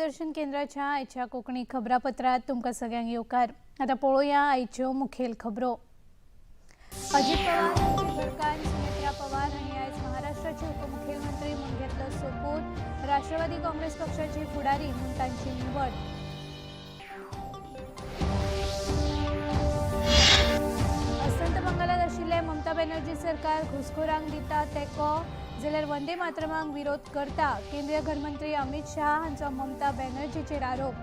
दूरदर्शन केंद्राच्या आयच्या कोंकणी खबरापत्रात तुमकां सगळ्यांक येवकार. आतां पळोवया आयच्यो मुखेल खबरो. अजित पवार हांची घरकान्न सुनेत्रा पवार हांणी आयज महाराष्ट्राचे उपमुखेलमंत्री म्हूण घेतलो सोपूत. राष्ट्रवादी काँग्रेस पक्षाची फुडारी म्हूण तांची निवड. अस्तंत बंगालात आशिल्ले ममता बॅनर्जी सरकार घुसखोरांक दिता तेंको जाल्यार वंदे मातरमाक विरोध करता, केंद्रीय घरमंत्री अमित शहा हांचो ममता बॅनर्जीचेर आरोप.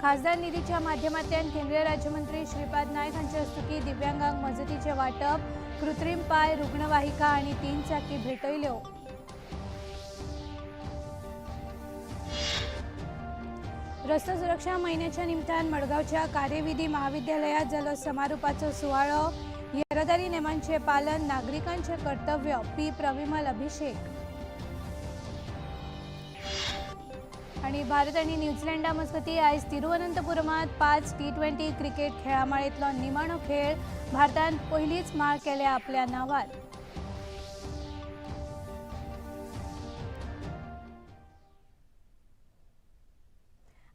खासदार निधीच्या माध्यमांतल्यान केंद्रीय राज्यमंत्री श्रीपाद नायक हांचे हस्तुकीं दिव्यांगांक मजतीचें वांटप. कृत्रीम पाय, रुग्णवाहिका आनी तीन चाकी भेटयल्यो. रस्तो सुरक्षा म्हयन्याच्या निमतान मडगांवच्या कार्यविधी महाविद्यालयात जालो समारोपाचो सुवाळो. येरादारी नेमांचे पालन नागरिकांचे कर्तव्य, पी प्रविमल अभिषेक. आणि भारत आणि न्यूझीलंडा मजगती आयज तिरुवनंतपुरमात 5 टी20 क्रिकेट खेळामाळेंतलो निमाणो खेळ. भारतान पयलीच माळ केल्या आपल्या नांवार.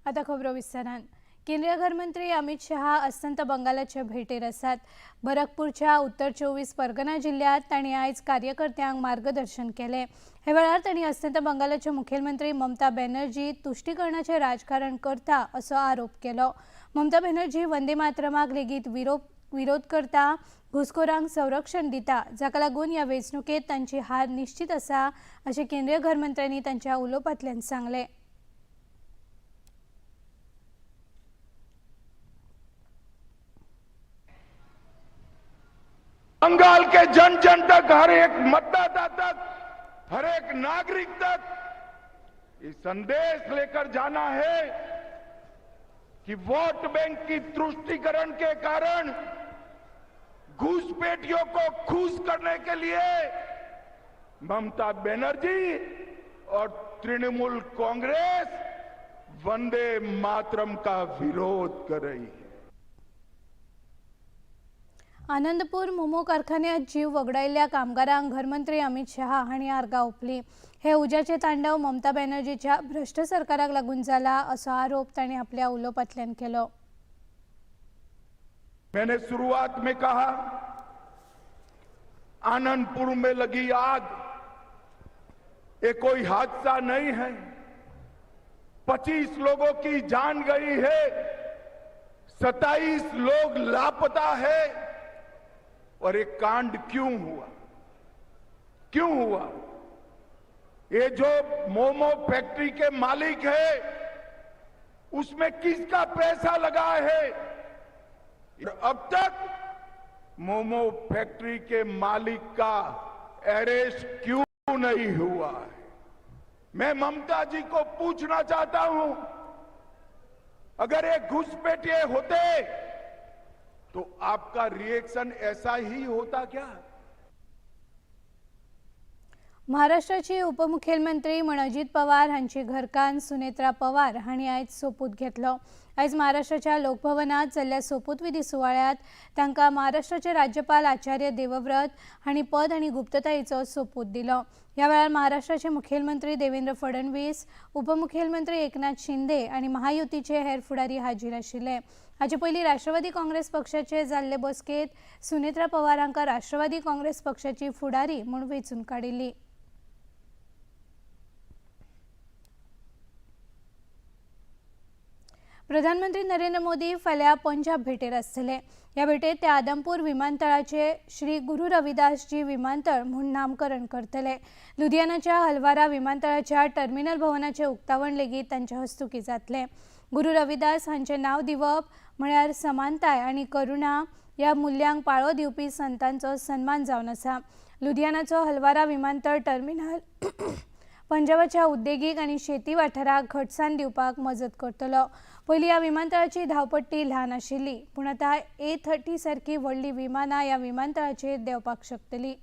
आता खबरो विस्तारान. केंद्रीय घरमंत्री अमित शहा अस्तंत बंगालाचे भेटेर आसात. बरकपूरच्या उत्तर 24 परगना जिल्ह्यात तांणी आयज कार्यकर्त्यांक मार्गदर्शन केलें. हे वेळार तांणी अस्तंत बंगालाचे मुखेलमंत्री ममता बॅनर्जी तुश्टीकरणाचें राजकारण करता असो आरोप केलो. ममता बॅनर्जी वंदे मातरमाक लेगीत विरोध करता, घुसखोरांक संरक्षण दिता, जाका लागून ह्या वेंचणुकेंत तांची हार निश्चित आसा अशें केंद्रीय घरमंत्र्यांनी तांच्या उलोवपांतल्यान सांगलें. बंगाल के जन जन तक, हर एक मतदाता तक, हर एक नागरिक तक ये संदेश लेकर जाना है कि वोट बैंक की तुष्टिकरण के कारण घुसपैठियों को खुश करने के लिए ममता बनर्जी और तृणमूल कांग्रेस वंदे मातरम का विरोध कर रही है. आनंदपूर मोमो कारखान्यात जीव वगडायल्ल्या कामगारांक घरमंत्री अमित शहा हांणी आर्गां ओंपली. हे उज्याचे तांडव ममता बॅनर्जीच्या भ्रश्ट सरकाराक लागून जाला असो आरोप तांणी आपल्या उलोवपांतल्यान केलो. मैंने शुरुआत में कहा, आनंदपुर में लगी आग ये कोई हादसा नहीं है. 25 लोगों की जान गई है, 27 लोग लापता है. और एक कांड क्यों हुआ? क्यों हुआ? ये जो मोमो फैक्ट्री के मालिक है, उसमें किसका पैसा लगा है? अब तक मोमो फैक्ट्री के मालिक का अरेस्ट क्यों नहीं हुआ है? मैं ममता जी को पूछना चाहता हूं, अगर ये घुसपैठिए होते तो आपका रिएक्शन ऐसा ही होता क्या? महाराष्ट्राचे उपमुखेलमंत्री म्हण अजित पवार हांची घरकान्न सुनेत्रा पवार हांणी आयज सोपूत घेतलो. आयज महाराष्ट्राच्या लोकभवनात जाल्ल्या सोपूतविधी सुवाळ्यात तांकां महाराष्ट्राचे राज्यपाल आचार्य देवव्रत हांणी पद आनी गुप्ततायेचो सोपूत दिलो. ह्या वेळार महाराष्ट्राचे मुखेलमंत्री देवेंद्र फडणवीस, उपमुखेलमंत्री एकनाथ शिंदे आनी महायुतीचे हेर फुडारी हाजीर आशिल्ले. हाचे पयलीं राष्ट्रवादी काँग्रेस पक्षाचे जाल्ले बसकेंत सुनेत्रा पवार हांकां राष्ट्रवादी काँग्रेस पक्षाची फुडारी म्हूण वेंचून काडिल्ली. प्रधानमंत्री नरेंद्र मोदी फाल्यां पंजाब भेटेर आसतले. ह्या भेटेत ते आदमपूर विमानतळाचे श्री गुरु रविदासजी विमानतळ म्हूण नामकरण करतले. लुधियानाच्या हलवारा विमानतळाच्या टर्मिनल भवनाचे उक्तावण लेगीत तांच्या हस्तुकीं जातलें. गुरु रविदास हांचें नांव दिवप म्हळ्यार समानताय आनी करुणा ह्या मुल्यांक पाळो दिवपी संतांचो सन्मान जावन आसा. लुधियानाचो हलवारा विमानतळ टर्मिनल पंजाबाच्या उद्देगीक आनी शेती वाठाराक घटसाण दिवपाक मजत करतलो. पयलीं ह्या विमानतळाची धांवपट्टी ल्हान आशिल्ली, पूण आतां ए-30 सारकी व्हडली विमानां ह्या विमानतळाचेर देंवपाक शकतली.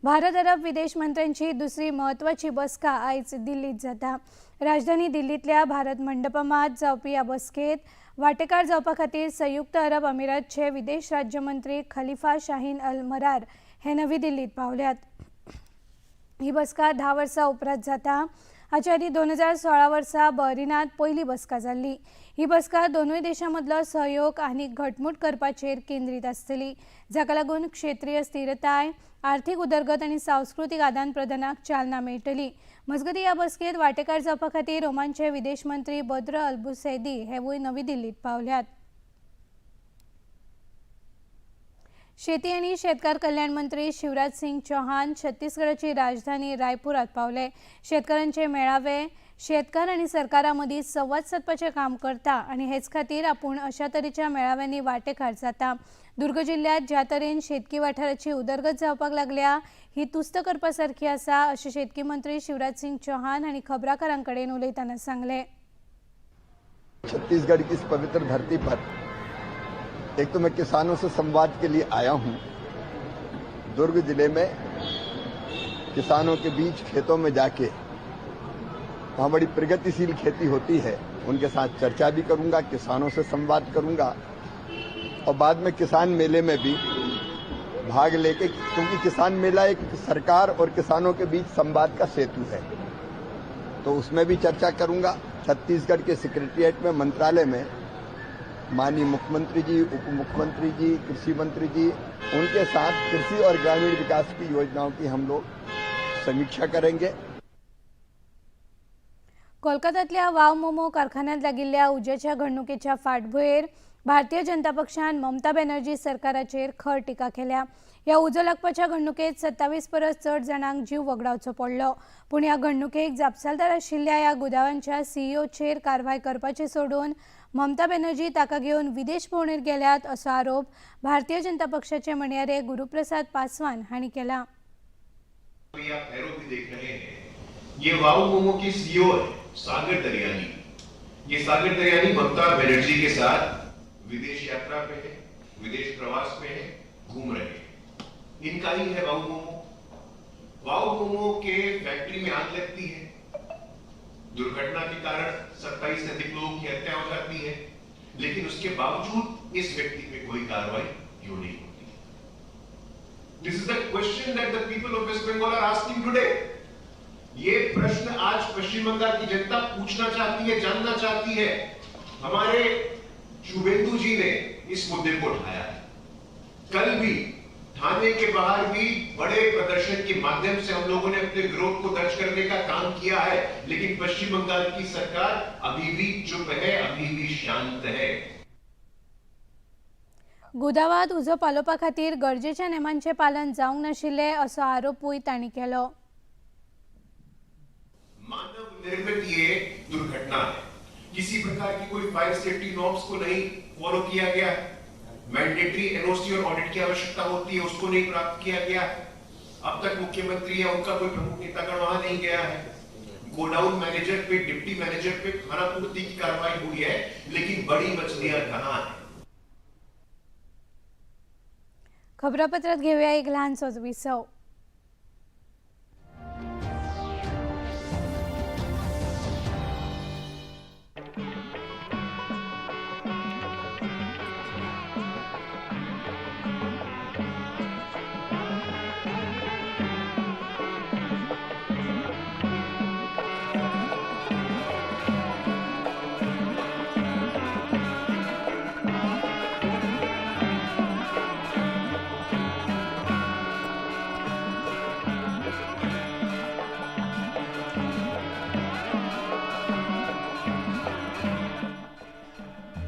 भारत अरब विदेश मंत्र्यांची दुसरी म्हत्वाची बसका आयज दिल्लीत जाता. राजधानी दिल्लींतल्या भारत मंडपमात जावपी ह्या बसकेत वांटेकार जावपा खातीर संयुक्त अरब अमिरातचे विदेश राज्यमंत्री खलिफा शाहीन अल मरार हे नवी दिल्लीत पावल्यात. ही बसका 10 वर्सां उपरांत जाता. हाचे आदीं 2016 वर्सा बहरीनांत पयली बसका जाल्ली. ही बसका दोनूय देशां मदलो सहयोग आनी घटमूट करपाचेर केंद्रीत आसतली, जाका लागून क्षेत्रीय स्थिरताय, आर्थीक उदरगत आनी सांस्कृतीक आदान प्रदानाक चालना मेळटली. मजगतीं ह्या बसकेंत वांटेकार जावपा खातीर ओमानचे विदेश मंत्री बद्र अल्बुसैदी हेवूय नवी दिल्लीत पावल्यात. शेती आनी शेतकार कल्याण मंत्री शिवराज सिंग चौहान छत्तीसगडाची राजधानी रायपुरात पावले. शेतकारांचे मेळावे शेतकार आनी सरकारा मदीं संवाद सादपाचें काम करता आनी हेच खातीर आपूण अशा तरेच्या मेळाव्यांनी वांटेकार जाता. दुर्ग जिल्ल्यांत ज्या तरेन शेतकी वाठाराची उदरगत जावपाक लागल्या ही तुस्त करपा सारकी आसा, अशें शेतकी मंत्री शिवराज सिंग चौहान हांणी खबराकारां कडेन उलयतना सांगलें. छत्तीसगढ़ की इस पवित्र धरती पर एक तो मैं किसानों से संवाद के लिए आया हूं. दुर्ग जिले में किसानों के बीच खेतों में जाके, वहां बड़ी प्रगतिशील खेती होती है, उनके साथ चर्चा भी करूंगा, किसानों से संवाद करूंगा और बाद में किसान मेले में भी भाग लेके, क्योंकि किसान मेला एक सरकार और किसानों के बीच संवाद का सेतु है, तो उसमें भी चर्चा करूंगा. छत्तीसगढ़ के सेक्रेटरीट में, मंत्रालय में माननीय मुख्यमंत्री जी, उप मुख्यमंत्री जी, कृषि मंत्री जी, उनके साथ कृषि और ग्रामीण विकास की योजनाओं की हम लोग समीक्षा करेंगे. कोलकात्यांतल्या वाव मोमो कारखान्यांत लागिल्ल्या उज्याच्या घडणुकेच्या फाटभुंयेर भारतीय जनता पक्षान ममता बॅनर्जी सरकाराचेर खर टिका केल्या. ह्या उजो लागपाच्या घडणुकेत 27 परस चड जाणांक जीव वगडावचो पडलो. पूण ह्या घडणुकेक जापसालदार आशिल्ल्या ह्या गुदावांच्या सीईओचेर कारवाय करपाचें सोडून ममता बॅनर्जी ताका घेवन विदेश भोंवडेर गेल्यात, असो आरोप भारतीय जनता पक्षाचे म्हणयारे गुरुप्रसाद पासवान हांणी केला. आप पैरों भी देख रहे हैं, ये वाऊ मोमो की सीईओ है सागर दरियानी. ये सागर दरियानी ममता बनर्जी के साथ विदेश यात्रा पे है, विदेश प्रवास पे है, घूम रहे हैं. इनका ही है वाऊ मोमो. वाऊ मोमो के फैक्ट्री में आग लगती है. दुर्घटना के कारण 27 से अधिक लोगों की हत्या हो जाती है, लेकिन उसके बावजूद इस व्यक्ति पे कोई कार्रवाई क्यों नहीं होती? This is the question that the people of West Bengal are asking today. ये प्रश्न आज पश्चिम बंगाल की जनता पूछना चाहती है, जानना चाहती है. हमारे शुभेंदु जी ने इस मुद्दे को उठाया है. कल भी थाने के बाहर भी बड़े प्रदर्शन के माध्यम से हम लोगों ने अपने विरोध को दर्ज करने का काम किया है, लेकिन पश्चिम बंगाल की सरकार अभी भी चुप है, अभी भी शांत है. गुदावांत उजो पालोवपा खातीर गरजेच्या नेमांचें पालन जावंक नाशिल्लें, असो आरोपूय तांणी केलो. मानव निर्मित ये दुर्घटना है. किसी प्रकार की कोई फायर सेफ्टी नॉर्म्स को नहीं फॉलो किया गया है. मैंडेटरी एनओसी और ऑडिट की आवश्यकता होती है, उसको नहीं प्राप्त किया गया है. अब तक मुख्यमंत्री या उनका कोई प्रमुख नेतागण वहां नहीं गया है. गोडाउन मैनेजर पे, डिप्टी मैनेजर पे खाना पूर्ति की कार्रवाई हुई है, लेकिन बड़ी मछलियां कहां है? खबरापत्रात घेऊया एक ल्हानसोच विसव.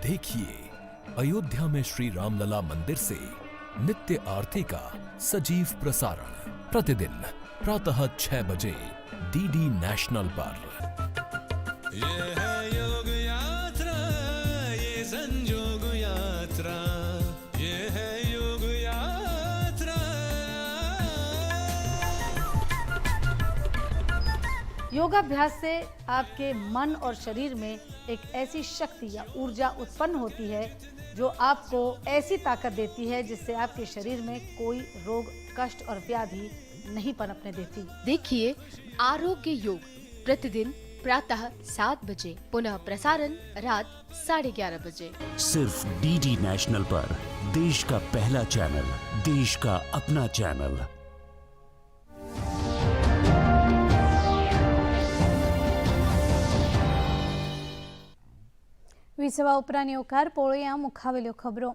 देखिए अयोध्या में श्री रामलला मंदिर से नित्य आरती का सजीव प्रसारण प्रतिदिन प्रातः 6 बजे डीडी नेशनल पर. ये है योग यात्रा, ये संजोग यात्रा, ये है योग यात्रा. योगाभ्यास से आपके मन और शरीर में एक ऐसी शक्ति या ऊर्जा उत्पन्न होती है जो आपको ऐसी ताकत देती है जिससे आपके शरीर में कोई रोग, कष्ट और व्याधि नहीं पनपने देती. देखिए आरोग्य योग प्रतिदिन प्रातः 7 बजे, पुनः प्रसारण रात 11:30 बजे। सिर्फ डीडी नेशनल पर देश का पहला चैनल, देश का अपना चैनल। विसवा उपरांत येवकार पळोवया मुखावेल्यो खबरो।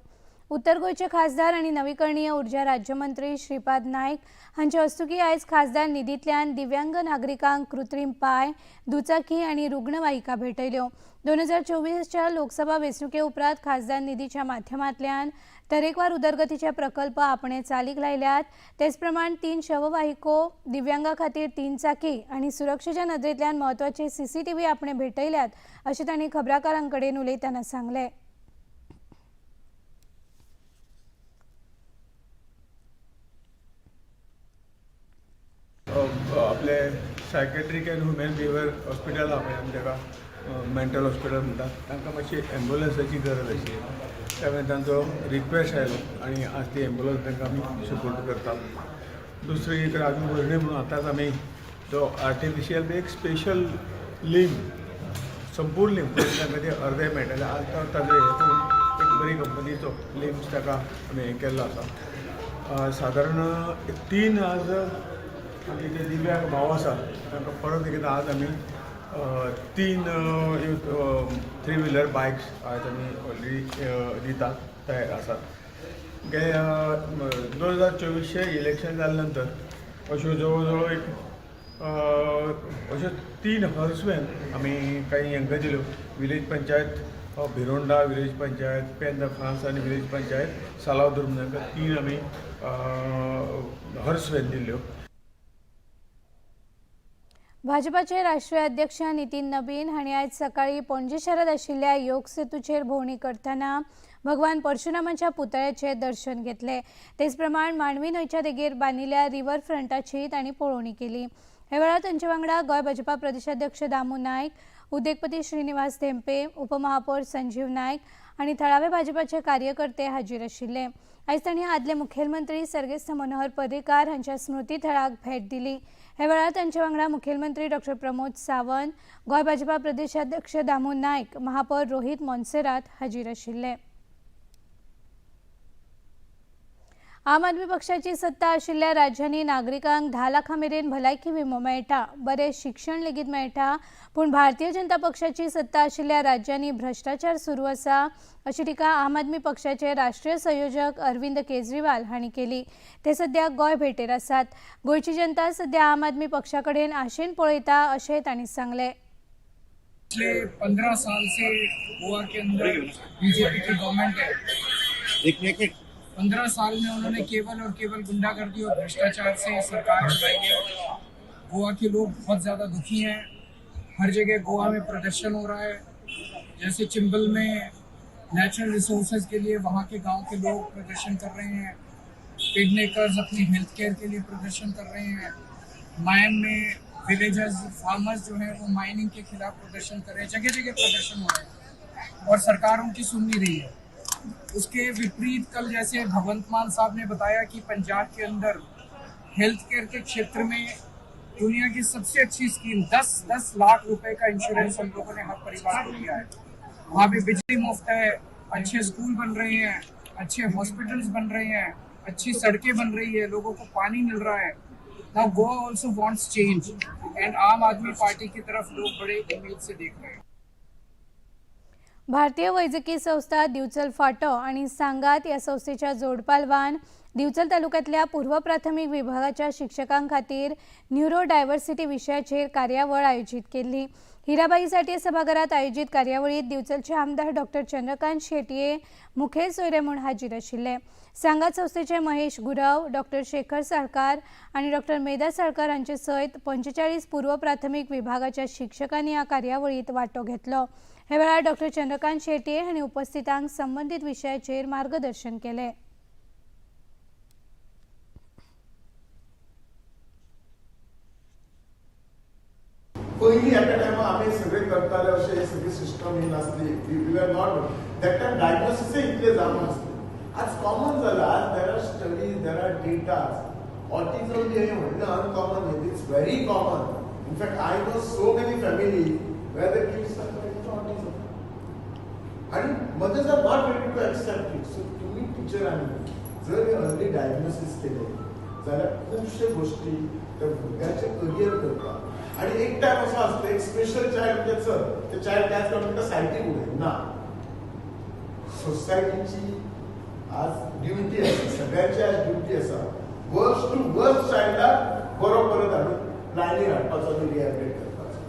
उत्तर गोंयचे खासदार आनी नवीकरणीय ऊर्जा राज्यमंत्री श्रीपाद नायक हांचे हस्तुकी आयज खासदार निधींतल्यान दिव्यांग नागरिकांक कृत्रीम पांय, दुचाकी आनी रुग्णवाहिका भेटयल्यो। 2024च्या लोकसभा वेंचणुके उपरांत खासदार निधीच्या माध्यमांतल्यान तरेकवार उदरगतीचे प्रकल्प आपणे चालीक लायल्यात। तेच प्रमाण 3 शववाहिको, दिव्यांगा खातीर 3 चाकी आनी सुरक्षेच्या नदरेंतल्यान म्हत्वाचे सीसीटीव्ही आपणे भेटयल्यात अशें तांणी खबराकारां कडेन उलयतना सांगलें। आपले psychiatric and human behaviour hospital आहा पळय आमी ताका मेंटल हॉस्पिटल म्हणटा, तांकां मातशी एम्बुलन्साची गरज आशिल्ली, त्यामुळे तांचो रिक्वेस्ट आयलो आनी आज ती एम्बुलन्स तांकां आमी सपोर्ट करतात। दुसरी एक राजू भरणे म्हणून आतांच आमी जो आर्टिफिशियल एक स्पेशल लिंब, संपूर्ण लिंब तांकां ते अर्दे मेळटाले, आज ताजो हें करून एक बरी कंपनीचो लिम्स ताका आमी हें केल्लो आसा। सादारण 3 आज आमचे जे दिव्यांग भाव आसा तांकां परत एकदां आज आमी 3 थ्री व्हिलर बायक्स आज आमी ऑलरेडी दितात, तयार आसात। 2024 इलेक्शन जाले नंतर अश्यो जवळ जवळ एक अश्यो 3 हर्स व्हॅन आमी कांय हांकां दिल्यो, village panchayat Bhironda, village panchayat Pen de France आनी विलेज पंचायत सालावदूर म्हणून तांकां 3 आमी हर्स व्हॅन दिल्ल्यो। भाजपाचे राष्ट्रीय अध्यक्ष नितीन नबीन हांणी आयज सकाळी पणजे शारांत आशिल्ल्या योग सेतूचेर भोंवडी करतना भगवान परशुरामाच्या पुतळ्याचे दर्शन घेतले। तेच प्रमाण मांडवी न्हंयच्या देगेर बांदिल्ल्या रिवर फ्रंटाची तांणी पळोवणी केली। ह्या वेळार तांचे वांगडा गोंय भाजपा प्रदेशाध्यक्ष दामू नायक, उद्देगपती श्रीनिवास धेंपे, उपमहापौर संजीव नायक आनी थळावे भाजपाचे कार्यकर्ते हाजीर आशिल्ले। आयज तांणी आदले मुखेलमंत्री सर्गेस्त मनोहर पर्रीकार हांच्या स्मृती थळाक भेट दिली। ह्या वेळार तांचे वांगडा मुखेलमंत्री डॉक्टर प्रमोद सावंत, गोंय भाजपा प्रदेशाध्यक्ष दामू नायक, महापौर रोहित मोन्सेरात हाजीर आशिल्ले। आम आदमी पक्षाची सत्ता आशिल्ल्या राज्यांनी नागरिकांक 10 लाखां मेरेन भलायकी विमो मेळटा, बरें शिक्षण लेगीत मेळटा, पूण भारतीय जनता पक्षाची सत्ता आशिल्ल्या राज्यांनी भ्रश्टाचार सुरू आसा अशी टिका आम आदमी पक्षाचे राष्ट्रीय संयोजक अरविंद केजरीवाल हांणी केली। ते सध्या गोंय भेटेर आसात। गोंयची जनता सध्या आम आदमी पक्षा कडेन आशेन पळयता अशें तांणी सांगलें। पिछले 15 साल से गोवा के अंदर बीजेपी की गवर्नमेंट है। 15 साल में उन्होंने केवल और केवल गुंडागर्दी और भ्रष्टाचार से सरकार चलाई है। गोवा के लोग बहुत ज़्यादा दुखी हैं। हर जगह गोवा में प्रदर्शन हो रहा है। जैसे चिंबल में नेचुरल रिसोर्सेज के लिए वहाँ के गांव के लोग प्रदर्शन कर रहे हैं। पिडनेकर्स अपनी हेल्थ केयर के लिए प्रदर्शन कर रहे हैं। मायम में विलेजर्स, फार्मर्स जो हैं वो माइनिंग के खिलाफ प्रदर्शन कर रहे हैं। जगह जगह प्रदर्शन हो रहे हैं और सरकार उनकी सुन नहीं रही है। उसके विपरीत कल जैसे भगवंत मान साहब ने बताया कि पंजाब के अंदर हेल्थ केयर के क्षेत्र में दुनिया की सबसे अच्छी स्कीम 10-10 लाख रुपए का इंश्योरेंस हम लोगों ने हर परिवार को दिया है। वहाँ पे बिजली मुफ्त है, अच्छे स्कूल बन रहे हैं, अच्छे हॉस्पिटल्स बन रहे हैं, अच्छी सड़कें बन रही है, लोगों को पानी मिल रहा है। Now Goa also wants change and Aam Aadmi Party की तरफ लोग बड़े उम्मीद से देख रहे हैं। भारतीय वैजकी संस्था दिवचल फाटो आणि सांगात या संस्थेच्या जोडपालवान दिवचल तालुक्यातल्या पूर्व प्राथमिक विभागाच्या शिक्षकां खातीर न्यूरो डायव्हर्सिटी विशयाचेर कार्यावळ आयोजित केल्ली। हिराबाई साठे सभाघरात आयोजित कार्यावळीत दिवचलचे आमदार डॉक्टर चंद्रकांत शेटये मुखेल सोयरे म्हूण हाजीर आशिल्ले। सांगात संस्थेचे महेश गुरव, डॉक्टर शेखर साळकार आनी डॉक्टर मेधा साळकार हांचे सयत 45 पूर्व प्राथमिक विभागाच्या शिक्षकांनी ह्या कार्यावळीत वांटो घेतलो। ह्या वेळार डॉक्टर चंद्रकांत शेटये हांणी उपस्थितांक संबंदीत विशयाचेर मार्गदर्शन केलें। पयलीं एका टायमार आमी सगळे करताले अशें सगळी सिस्टम ही नासली। We are not that time डायग्नोसिसय इतले जावनासले। आज कॉमन जाला, आज there are studies, there are datas. Autism बी हें व्हडलें अनकॉमन न्ही, it's very common. In fact, I know so many family where the kids are autism आणि mothers are not ready to accept it. So तुम्ही टिचरांनी जर हे early diagnosis केले जाल्यार खुबशे गोष्टी त्या भुरग्याचें करियर करपाक. आनी एक टायम असो आसता, एक स्पेशल चायल्ड म्हणजे चल ते चायल्ड त्याच ताका सायडीक उडय ना. सोसायटीची आज ड्युटी आसा, सगळ्यांची आज ड्युटी आसा वर्स्ट टू वर्स्ट चायल्डाक बरो परत हाडून लायनीर हाडपाचो आनी रिहॅबिलिटेट करपाचो.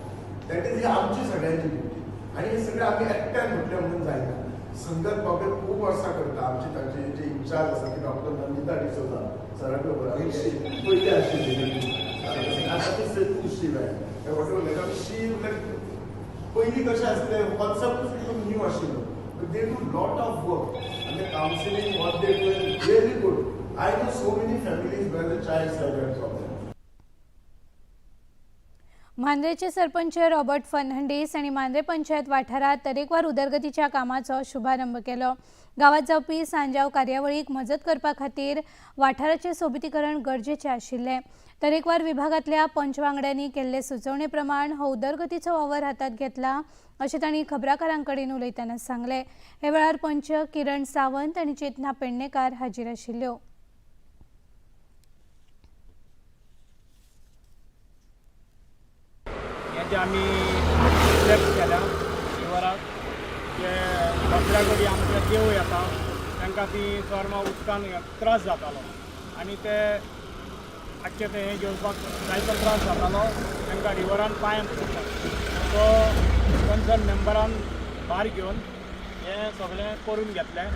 That is ही आमची सगळ्यांची ड्युटी. आनी हे सगळें आमी एकट्यान म्हटलें म्हणून जायना. संगत बाबे खूब वर्सां करता. आमची तांचे जे इन्चार्ज आसा ती डॉक्टर नंदिता डिसोजा सराक खबर पयली आशिल्ली, आतां ती शी वॉट शी पयलीं कशें आसलें कॉन्सेप्टूच एकदम न्यू आशिल्लो. But they do lot of work and the counselling what they do is really good. I know so many families where the child have problem. मांद्रेचे सरपंच रॉबर्ट फर्नांडीस आनी मांद्रे पंचायत वाठारात तरेकवार उदरगतीच्या कामाचो शुभारंभ केलो. गावात जावपी सांजाव कार्यावळीक मजत करपा खातीर वाठाराचें सोबितीकरण गरजेचें आशिल्लें. तरेकवार विभागांतल्या पंच वांगड्यांनी केल्ले सुचोवणे प्रमाण हो उदरगतीचो वावर हातांत घेतला अशें तांणी खबराकारां कडेन उलयतना सांगलें. हे वेळार पंच किरण सावंत आनी चेतना पेडणेकार हाजीर आशिल्ल्यो. जे आमी स्टेप्स केल्या रिवराक, जे दसऱ्या कडेन आमचे देव येता तांकां ती चोरमां उदकान त्रास जातालो आनी ते आजचे ते हें घेवपाक जायतो त्रास जातालो, तांकां रिवरान पांय पडटा. सो कन्सर्न मेंबरान भार घेवन हें सगळें करून घेतलें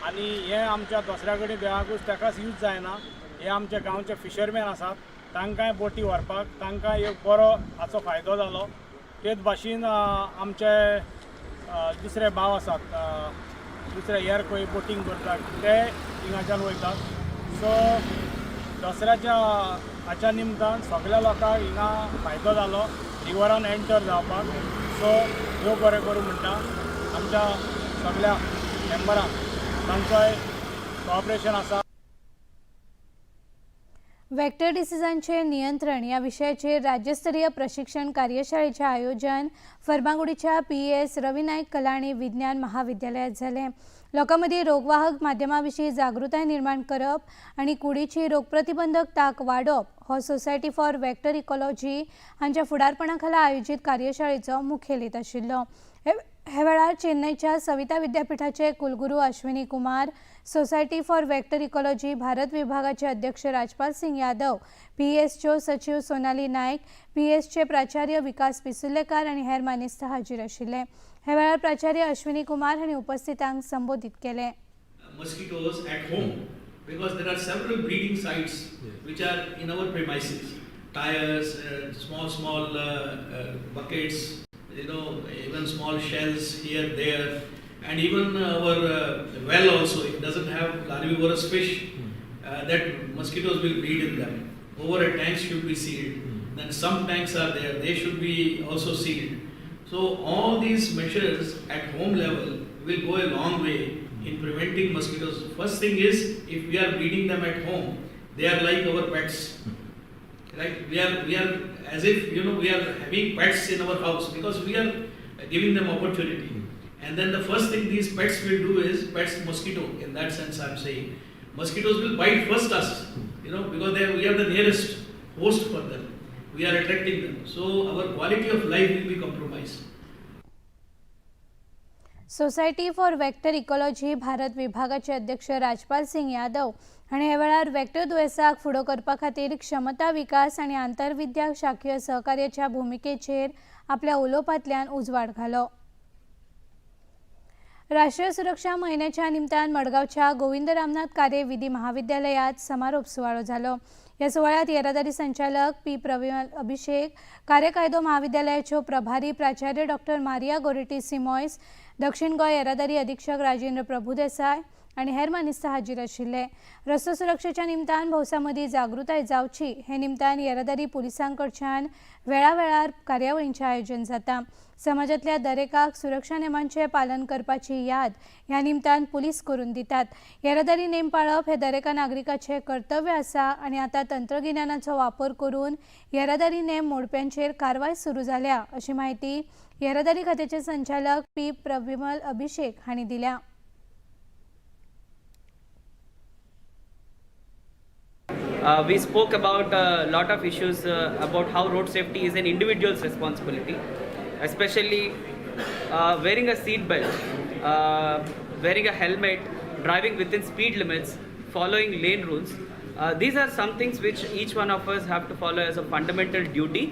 आनी हें आमच्या दसऱ्या कडेन देवाकूच ताकाच यूज जायना, हे आमच्या गांवचे फिशरमॅन आसात तांकांय बोटी व्हरपाक तांकां एक बरो हाचो फायदो जालो. तेच भाशेन आमचे दुसरे भाव आसात दुसरे हेर खंय बोटींग करतात ते हिंगाच्यान वयतात. सो दसऱ्याच्या हाच्या निमतान सगळ्या लोकांक हिंगा फायदो जालो रिवरान एंटर जावपाक. सो देव बरें करूं म्हणटा आमच्या सगळ्या मेंबरांक, तांचोय कॉपरेशन आसा. वेक्टर डिसिजांचे नियंत्रण या विषयाचेर राज्यस्तरीय प्रशिक्षण कार्यशाळेचे आयोजन फर्मागुडीच्या पीएस रवी नायक कला आणि विज्ञान महाविद्यालयात झाले. लोकांमध्ये रोगवाहक माध्यमाविशीं जागृताय निर्माण करप आणि कुडीची रोगप्रतिबंधक ताक वाडोवप हो सोसायटी फॉर वेक्टर इकॉलॉजी हांच्या फुडारपणाखाला आयोजित कार्यशाळेचो मुखेल हेत आशिल्लो. हे वेळार चेन्नईच्या सविता विद्यापीठाचे कुलगुरू Ashwini Kumar, society for vector ecology Bharat विभागाचे अध्यक्ष राजपाल सिंग यादव, पीएसच्यो सचिव सोनाली नायक, पीएसचे प्राचार्य विकास पिसुल्लेकार आनी हेर मानेस्त हाजीर आशिल्ले. हे वेळार प्राचार्य अश्विनी कुमार हांणी उपस्थितांक संबोधित केले. Mosquitoes at home, because there are several breeding sites which are in our premises, tires, small buckets, you know, even small shells here, there, and even our well also, it doesn't have larvivorous fish, that mosquitoes will breed in them. Overhead tanks should be sealed. Then some tanks are there, they should be also sealed. So all these measures at home level will go a long way in preventing mosquitoes. First thing is, if we are breeding them at home, they are like our pets. Right? We are as if, you know, we are having pets in our house because we are giving them opportunity. And then the first thing these pets will do is, pets mosquito, in that sense I am saying, mosquitoes will bite first us, you know, because we are the nearest host for them. We are attracting them. So our quality of life will be compromised. Society for vector ecology Bharat विभागाचे अध्यक्ष राजपाल सिंग यादव हांणी हे वेळार vector दुयेंसाक फुडो करपा खातीर क्षमता विकास आनी आंतरविद्या शाखीय सहकार्याच्या भुमिकेचेर आपल्या उलोवपांतल्यान उजवाड घालो. राष्ट्रीय सुरक्षा म्हयन्याच्या निमतान मडगांवच्या गोविंद रामनाथ कारे विधी महाविद्यालयात समारोप सुवाळो जालो. ह्या सुवाळ्यात येरादारी संचालक पी प्रवीण अभिषेक, कार्यकायदो महाविद्यालयाच्यो प्रभारी प्राचार्य डॉक्टर मारिया गोरेटी सिमॉयस, दक्षिण गोंय येरादारी अधीक्षक राजेंद्र प्रभुदेसाय आनी हेर मानेस्त हाजीर आशिल्ले. रस्तो सुरक्षेच्या निमतान भौसा मदीं जागृताय जावची हे निमतान येरादारी पुलिसां कडच्यान वेळावेळार कार्यावळींचें आयोजन जाता. समाजांतल्या दरेकाक सुरक्षा नेमांचें पालन करपाची याद ह्या निमतान पुलीस करून दितात. येरादारी नेम पाळप हे दरेका नागरिकाचें कर्तव्य आसा आनी आतां तंत्रगिन्यानाचो वापर करून येरादारी नेम मोडप्यांचेर कारवाय सुरू जाल्या अशी म्हायती येरादारी खात्याचे संचालक पी प्रविमल अभिषेक हांणी दिल्या. We spoke about a lot of issues about how road safety is an individual's responsibility, especially wearing a seat belt, wearing a helmet, driving within speed limits, following lane rules. These are some things which each one of us have to follow as a fundamental duty.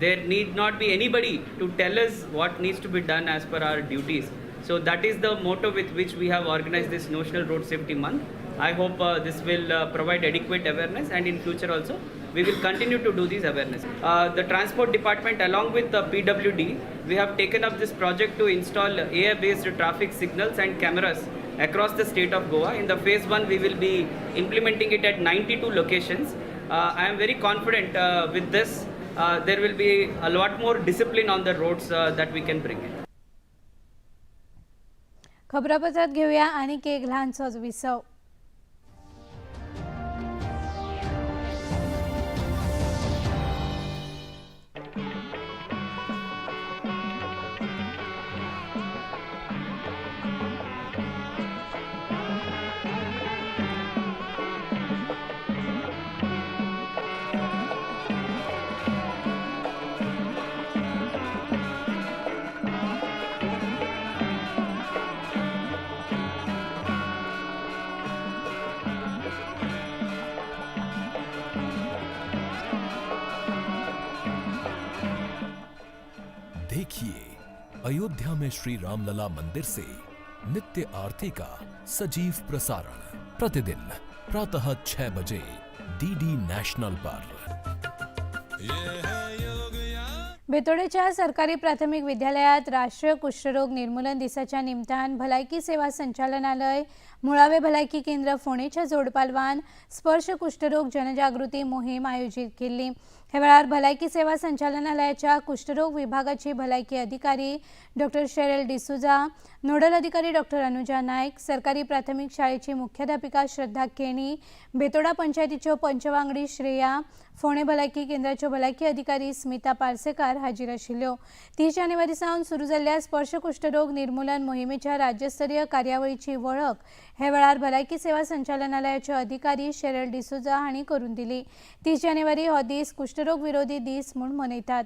There need not be anybody to tell us what needs to be done as per our duties. So that is the motto with which we have organized this National Road Safety Month. I hope this will provide adequate awareness, and in future also we will continue to do these awareness. The Transport Department along with the PWD, we have taken up this project to install AI based traffic signals and cameras across the state of Goa. In the phase 1 we will be implementing it at 92 locations. I am very confident with this there will be a lot more discipline on the roads that we can bring in. खबरापत्रात घेऊया आणखी एक ल्हानसोच विसव. देखिए अयोध्या में श्री रामलला मंदिर से नित्य आरती का सजीव प्रसारण प्रतिदिन प्रातः 6 बजे डीडी नॅशनल पर. बेतोडेच्या सरकारी प्राथमिक विद्यालयात राष्ट्रीय कुष्ठरोग निर्मूलन दिसाच्या निमतान भलायकी सेवा संचालनालय मुळावे भलायकी केंद्र फोंडेच्या जोडपालवान स्पर्श कुष्ठरोग जनजागृती मोहीम आयोजीत केल्ली. हे वेळार भलायकी सेवा संचालनालयाच्या कुष्ठरोग विभागाची भलायकी अधिकारी डॉक्टर शेरेल डिसुजा, नोडल अधिकारी डॉक्टर अनुजा नायक, सरकारी प्राथमिक शाळेची मुख्याध्यापिका श्रद्धा केणी, बेतोडा पंचायतीच्यो पंचवांगडी श्रेया, फोंडें भलायकी केंद्राच्यो भलायकी अधिकारी स्मिता पार्सेकार हाजीर आशिल्ल्यो. 30 जानेवारी सावन सुरू जाल्ल्या स्पर्श कुष्ठरोग निर्मूलन मोहिमेच्या राज्यस्तरीय कार्यावळीची वळख हे वेळार भलायकी सेवा संचालनालयाचे अधिकारी शेरेल डिसुजा हांणी करून दिली. 30 जानेवारी हो दीस कुष्ठरोग विरोधी दीस म्हूण मनयतात.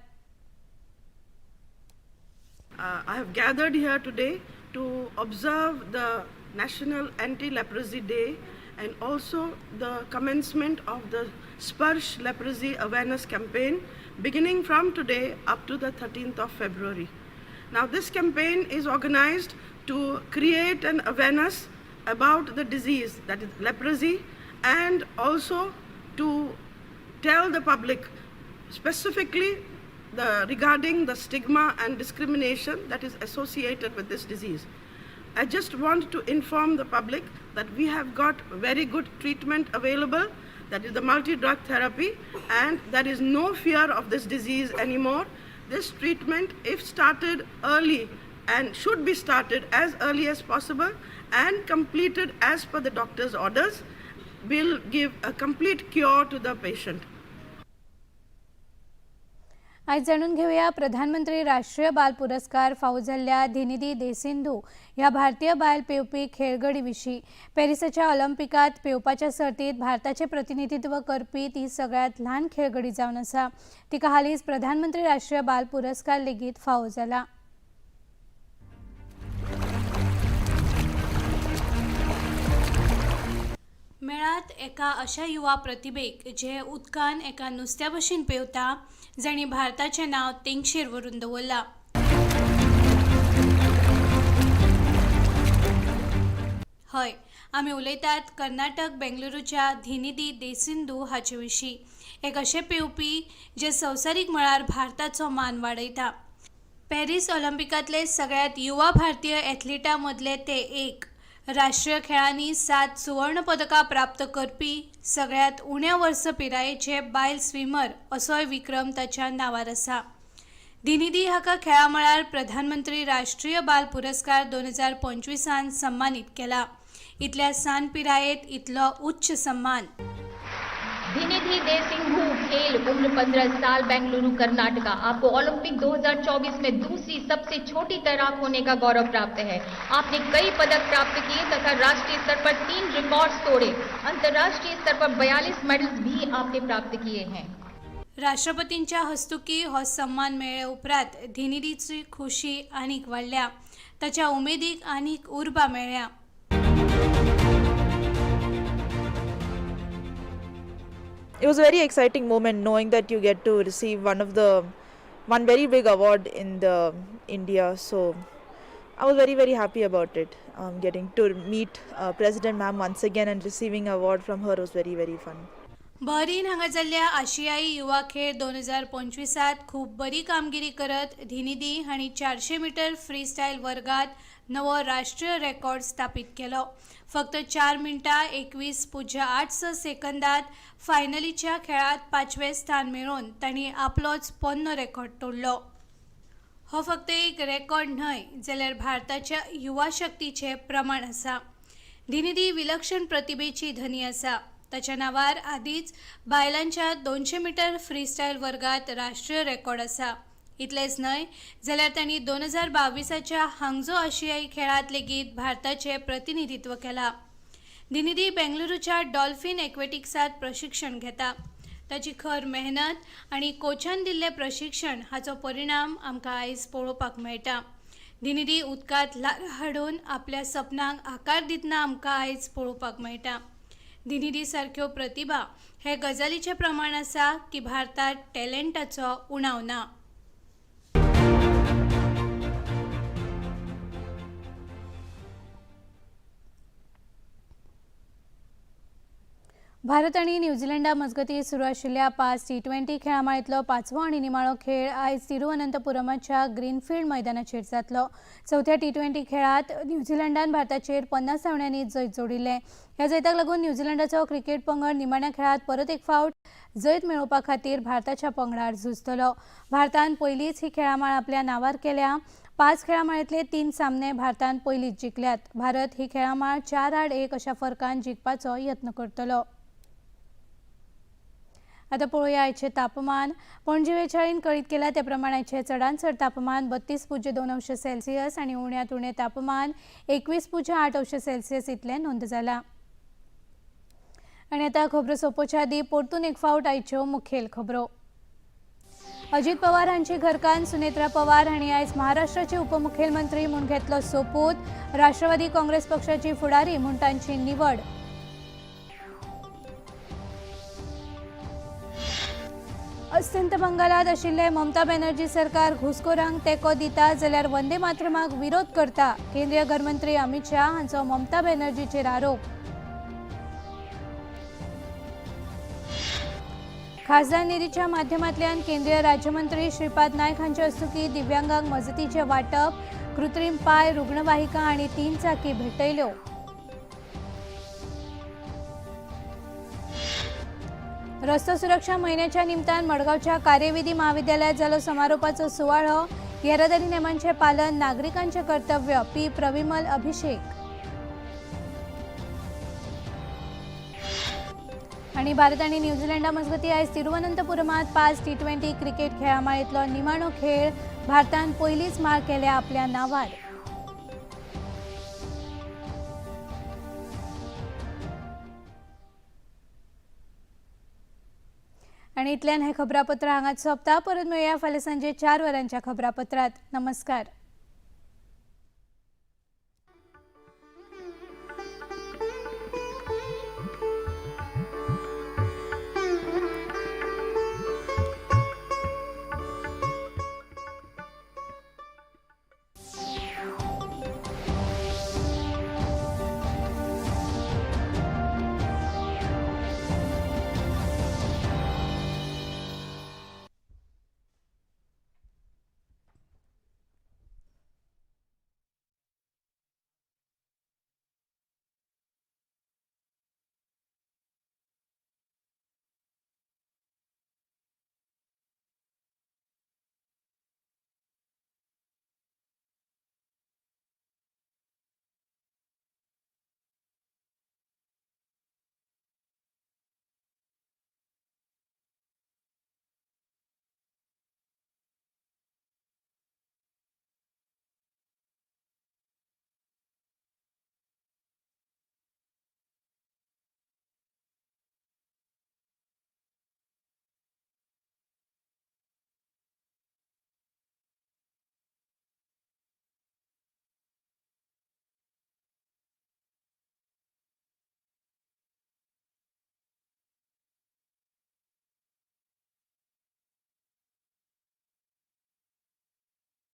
I have gathered here today to observe the National Anti-Leprosy Day and also the commencement of the Sparsh Leprosy Awareness Campaign beginning from today up to the 13th of February. Now this campaign is organized to create an awareness about the disease, that is leprosy, and also to tell the public specifically regarding the stigma and discrimination that is associated with this disease. I just want to inform the public that we have got very good treatment available, that is the multi-drug therapy, and there is no fear of this disease anymore. This treatment, if started early, and should be started as early as possible and completed as per the doctor's orders, will give a complete cure to the patient. आज जाणून घेऊया प्रधानमंत्री राष्ट्रीय बाल पुरस्कार फावो जाल्ल्या धिनिधी देसिंधू ह्या भारतीय बायल पेंवपी खेळगडी विशीं. पॅरिसाच्या ऑलिम्पिकात पेंवपाच्या सर्तीत भारताचें प्रतिनिधित्व करपी ती सगळ्यांत ल्हान खेळगडी जावन आसा. तिका हालींच प्रधानमंत्री राष्ट्रीय बाल पुरस्कार लेगीत फावो जाला. मेळात एका अशा युवा प्रतिभेक जे उदकान एका नुस्त्या भशेन पेंवता, जाणी भारताचें नांव तेंगशेर व्हरून दवरलां. हय, आमी उलयतात कर्नाटक बेंगलुरूच्या धिनिधी देसिंधू हाचे विशीं. एक अशें पेंवपी जे संवसारीक मळार भारताचो मान वाडयता. पॅरीस ऑलिम्पिकांतले सगळ्यांत युवा भारतीय एथलिटां मदले ते एक. राष्ट्रीय खेळांनी 7 सुवर्ण पदकां प्राप्त करपी सगळ्यांत उण्या वर्स पिरायेचे बायल स्विमर असोय विक्रम ताच्या नांवार आसा. धिनिधी हाका खेळा मळार प्रधानमंत्री राष्ट्रीय बाल पुरस्कार 2025 सन्मानीत केला. इतल्या सान पिरायेत इतलो उच्च सन्मान. धिनिधि देसिंघु, खेल, उम्र 15 साल, बेंगलुरु, कर्नाटका। आपको ओलंपिक 2024 में दूसरी सबसे छोटी तैराक होने का गौरव प्राप्त है। आपने कई पदक प्राप्त किए तथा राष्ट्रीय स्तर पर 3 रिकॉर्ड्स तोड़े। अंतर्राष्ट्रीय स्तर पर 42 मेडल्स भी आपने प्राप्त किए हैं। राष्ट्रपतींच्या हस्तुकी हो सन्मान मेळ्ळे उपरांत धिनिधीची खुशी आनीक वाडल्या. ताच्या उमेदीक आनीक उर्बा मेळ्ळ्या. It was a very exciting moment knowing that you get to receive one very big award in the India. So I was very, very happy about it. Getting to meet President Ma'am once again and receiving award from her was very, very fun. Bahrain हांगा जाल्ल्या आशियाई युवा खेळ 2025 खूब बरी कामगिरी करत धिनिधी हांणी 400 मीटर फ्री स्टायल वर्गात नवो राष्ट्रीय रेकॉर्ड स्थापीत केलो. फक्त 4 मिनटां 21.86 सेकंदात फायनलीच्या खेळात 5वें स्थान मेळोवन तांणी आपलोच पोन्नो रेकॉर्ड तोडलो. हो फक्त एक रेकॉर्ड न्हय जाल्यार भारताच्या युवा शक्तीचें प्रमाण आसा. धिनिधी विलक्षण प्रतिभेची धनी आसा. ताच्या नांवार आदींच बायलांच्या 200 मीटर फ्रीस्टायल वर्गात राष्ट्रीय रेकॉर्ड आसा. इतलेंच न्हय जाल्यार तांणी 2022 हांगझो आशियाई खेळांत लेगीत भारताचें प्रतिनिधित्व केलां. धिनिधी बेंगलुरूच्या डॉल्फिन एक्वेटिक्सांत प्रशिक्षण घेता. ताची खर मेहनत आनी कोचान दिल्लें प्रशिक्षण हाचो परिणाम आमकां आयज पळोवपाक मेळटा. धिनिधी उदकांत ल्हारां हाडून आपल्या सपनांक आकार दितना आमकां आयज पळोवपाक मेळटा. धिनिधी सारक्यो प्रतिभा हे गजालीचें प्रमाण आसा की भारतांत टॅलंटाचो उणाव ना. भारत आनी न्यूझीलंडा मजगतीं सुरू आशिल्ल्या 5 T20 खेळामाळेंतलो 5वो आनी निमाणो खेळ आयज तिरुअनंतपुरमाच्या ग्रीनफिल्ड मैदानाचेर जातलो. चवथ्या T20 खेळांत न्यूझीलंडान भारताचेर 50 धांवड्यांनी जैत जोडिल्लें. ह्या जैताक लागून न्यूझीलंडाचो क्रिकेट पंगड निमाण्या खेळांत परत एक फावट जैत मेळोवपा खातीर भारताच्या पंगडार झुजतलो. भारतान पयलींच ही खेळामाळ आपल्या नांवार केल्या. 5 खेळामाळेंतले 3 सामने भारतान पयलींच जिखल्यात. भारत ही खेळामाळ 4-1 अशा फरकान जिखपाचो यत्न करतलो. आतां पळोवया आयचें तापमान. पणजी वेचाळीन कळीत केलां ते प्रमाण आयचें चडांत चड तापमान 32.2 अंश सेल्सियस आनी उण्यांत उणें तापमान 21.8 अंश सेल्सियस इतलें नोंद जालां. आनी आतां खबरो सोंपोवच्या आदीं परतून एक फावट आयच्यो मुखेल खबरो. अजित पवार हांची घरकान्न सुनेत्रा पवार हांणी आयज महाराष्ट्राचे उपमुखेलमंत्री म्हूण घेतलो सोपूत. राष्ट्रवादी काँग्रेस पक्षाची फुडारी म्हूण तांची निवड. अस्तंत बंगालात आशिल्ले ममता बॅनर्जी सरकार घुसखोरांक तेंको दिता जाल्यार वंदे मातरमाक विरोध करता. केंद्रीय घरमंत्री अमित शाह हांचो ममता बॅनर्जीचेर आरोप. खासदार निधीच्या माध्यमांतल्यान केंद्रीय राज्यमंत्री श्रीपाद नायक हांचे हस्तुकीं दिव्यांगांक मजतीचें वांटप. कृत्रीम पांय, रुग्णवाहिका आनी 3 चाकी भेटयल्यो. रस्तो सुरक्षा म्हयन्याच्या निमतान मडगांवच्या कार्यविधी महाविद्यालयात जालो समारोपाचो सुवाळो. येरादारी नेमांचें पालन नागरिकांचें कर्तव्य. पी प्रविमल अभिषेक. आनी भारत आनी न्यूझीलंडा मजगतीं आयज तिरुवनंतपुरमांत 5 T20 cricket खेळामाळेंतलो निमाणो खेळ. भारतान पयलींच माळ केल्या आपल्या नांवार. आनी इतल्यान हें खबरापत्र हांगाच सोंपता. परत मेळया फाल्यां सांजे 4 वरांच्या खबरापत्रांत. नमस्कार.